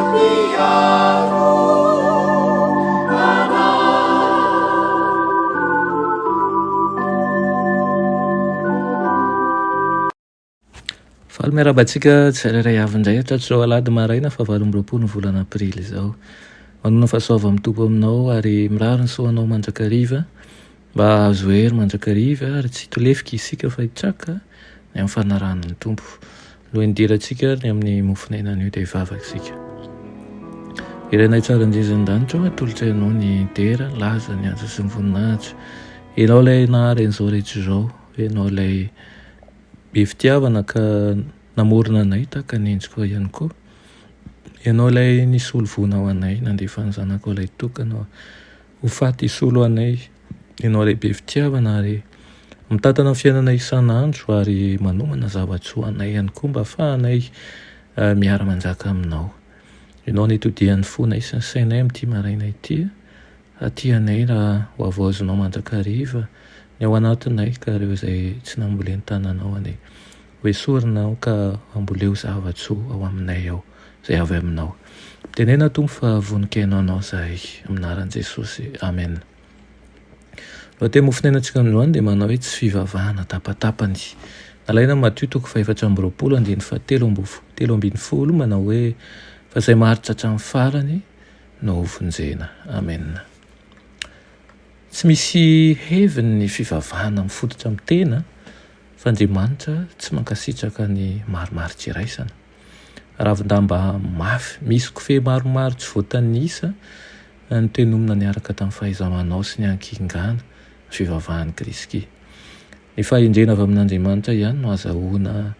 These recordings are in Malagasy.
Mpiaro anay. Faly miarahaba antsika tsirairay avy indray hatratr'izao alahady maraina faha 28 ny volana aprily izao. Manonona fahasoavan'ny Tompo aminao ary mirary ny soa anao mandrakariva mba hahazo hery mandrakariva ary tsy hitolefika isika fa hitraka ny amin'ny fanarahana ny Tompo. Alohan'ny hidirantsika ary ny amin'ny mofon'aina anio dia hivavaka isika. Irenay tsara indrindra an-danitra ô, atolotra Ianao ny dera, ny laza, ny haja sy ny voninahitra. Ianao ilay nahary an'izao rehetra izao, Ianao ilay be fitiavana ka namorona anay tahaka ny endrikao ihany koa. Ianao ilay nisolo voina ho anay, nandefa ny Zanakao ilay tokana ho faty hisolo anay. Ianao ilay be fitiavana ary mitantana ny fiainana isan'andro ary manomana zava-tsoa anay ihany koa mba ahafahanay miara-manjaka aminao. Ianao no itodihan'ny fonay sy ny sainay amin'ity maraina ity. Aty anay raha ho havaozinao mandrakariva ny ao anatinay ka ireo izay tsy nambolen'ny tananao anie ho esorina ao ka amboleo zava-tsoa ao aminay ao izay avy aminao. Mitenena Tompo fa vonon-kihaino anao izahay. Amin'ny anaran'i Jesosy. Amen. Lohateny mofonainantsika androany dia manao hoe tsy fivavahana tapatapany. Nalaina Matio toko fahefatra amby roapolo andininy fahatelo 13 manao hoe fa izay maharitra hatramin'ny farany no hovonjena. Amen. Tsy misy heviny ny fivavahana mifototra amin'ny tena fa Andriamanitra tsy mankasitraka ny marimaritra iraisana. Ravin-damba mafy misy kofehy maromaro tsy voatanisa no tenomina niaraka tamin'ny fahaiza-manao sy ny hankingana ny fivavahan'i Kristy. Ny fahendrena avy amin'Andriamanitra ihany no azahoana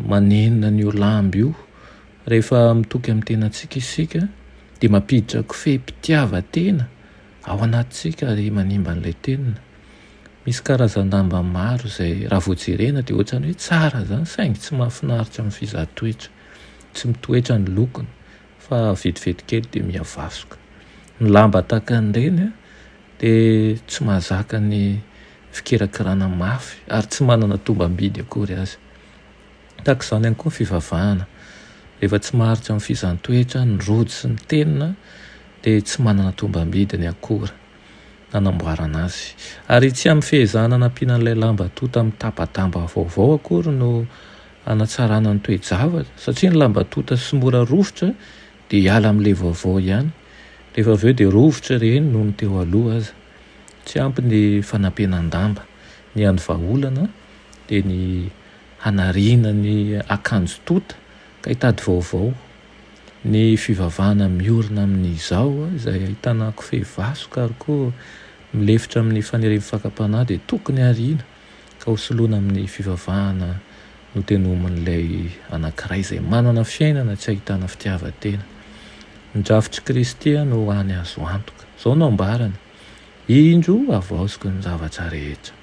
manenina an'io lambo io. Rehefa mitoky amin'ny tenantsika isika dia mampiditra kofehim-pitiavan-tena ao anatintsika ary manimba an'ilay tenina. Misy karazan-damba maro izay raha vao jerena dia ohatran'ny hoe tsara izany saingy tsy mahafinaritra amin'ny fizaha-toetra. Tsy mitoetra ny lokony fa vetivety kely dia miha-vasoka. Ny lamba tahaka an'ireny dia tsy mahazaka ny fikirakirana mafy ary tsy manana tombam-bidy akory aza. Tahaka izany ihany koa ny fivavahana. Rehefa tsy maharitra amin'ny fizahàn-toetra, ny rojo sy ny tenona dia tsy manana tombam-bidy ny akora nanamboarana azy. Ary tsy amin'ny fihezahana hanampiana an'ilay lamba tonta amin'ny tapa-damba vaovao akory no hanatsarana ny toe-javatra satria ny lamba tonta sy mora rovitra dia hiala amin'ilay vaovao ihany. Rehefa avy eo dia rovitra ireny noho ny teo aloha aza. Tsy ampy ny fanampenan-damba. Ny hany vahaolana dia ny hanariana ny akanjo tonta ka hitady vaovao. Ny fivavahana miorina amin'ny izaho izay ahitana kofehy vasoka ary koa milefitra amin'ny fanirian'ny fakam-panahy dia tokony hariana ka hosoloina amin'ny fivavahana notenomin'ilay anankiray izay manana fiainana tsy ahitana fitiavan-tena. Ny drafitr'i Kristy no hany azo antoka. Izao no ambarany, Indro havaoziko ny zavatra rehetra.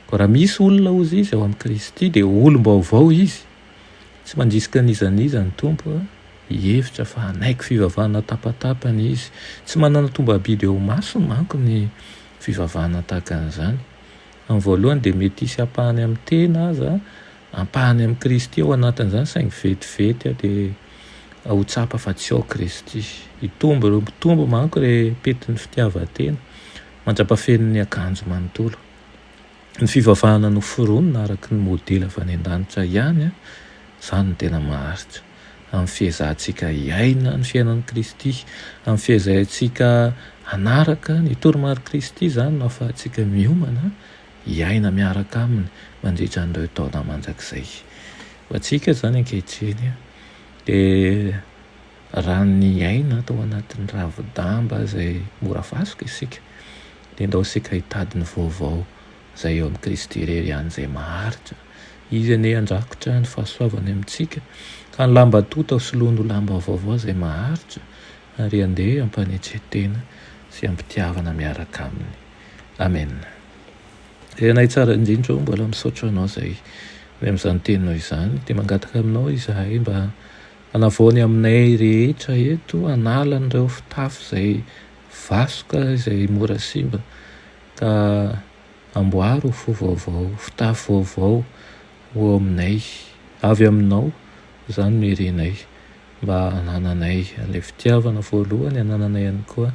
Koa raha misy olona, hozy izy, ao amin'i Kristy, dia olom-baovao izy. Tsy mandrisika an'iza n'iza ny Tompo hihevitra fa hanaiky fivavahana tapatapany izy. Tsy manana tombam-bidy eo imasony manko ny fivavahana tahaka an'izany. Amin'ny voalohany dia mety hisy ampahany amin'ny tena aza, ampahany amin'i Kristy ao anatin'izany saingy vetivety dia ho tsapa fa tsy ao Kristy. Hitombo ireo mitombo manko re petin'ny fitiavan-tena mandra-pafen'ny akanjo manontolo. Ny fivavahana noforonina araka ny modely avy any an-danitra ihany, izany no tena maharitra. Amin'ny fiezahantsika hiaina ny fiainan'i Kristy, amin'ny fiezahantsika hanaraka ny toromarik'i Kristy izany no ahafahantsika miomana hiaina miaraka Aminy mandritra an'ireo taona mandrakizay. Ho antsika izany ankehitriny dia raha niaina tao anatin'ny ravi-damba izay mora vasoka isika dia ndao isika hitady ny vaovao izay eo amin'i Kristy irery ihany izay maharitra. Izy anie handrakotra ny fahasoavany amintsika, ka ny lamba tonta ho soloiny ho lamba vaovao izay maharitra, ary handeha am-panetren-tena sy am-pitiavana miaraka Aminy. Amena. Ry Anay tsara indrindra ô, mbola misaotra Anao izay ny amin'izany teninao izany, dia mangataka aminao izahay mba hanavao ny aminay rehetra eto, hanala an'ireo fitafy izay vasoka izay mora simba, ka amboary ho fo vaovao, fitafy vaovao ho ao aminay, avy aminao, izany no irinay. mba hanananay an'ilay fitiavana voalohany, hanananay ihany koa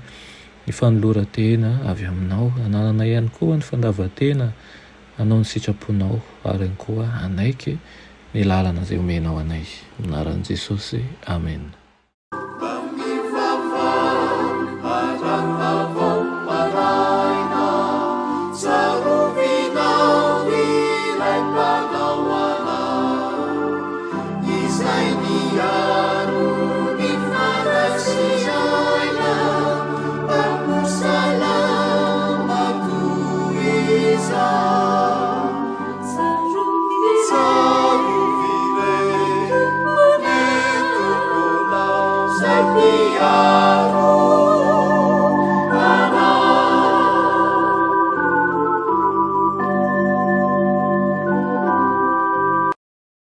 ny fanoloran-tena avy Aminao, hanananay ihany koa ny fandavan-tena hanao ny sitraponao ary ihany koa hanaiky ny lalana izay omenao anay. Amin'ny anaran'i Jesosy, Amena.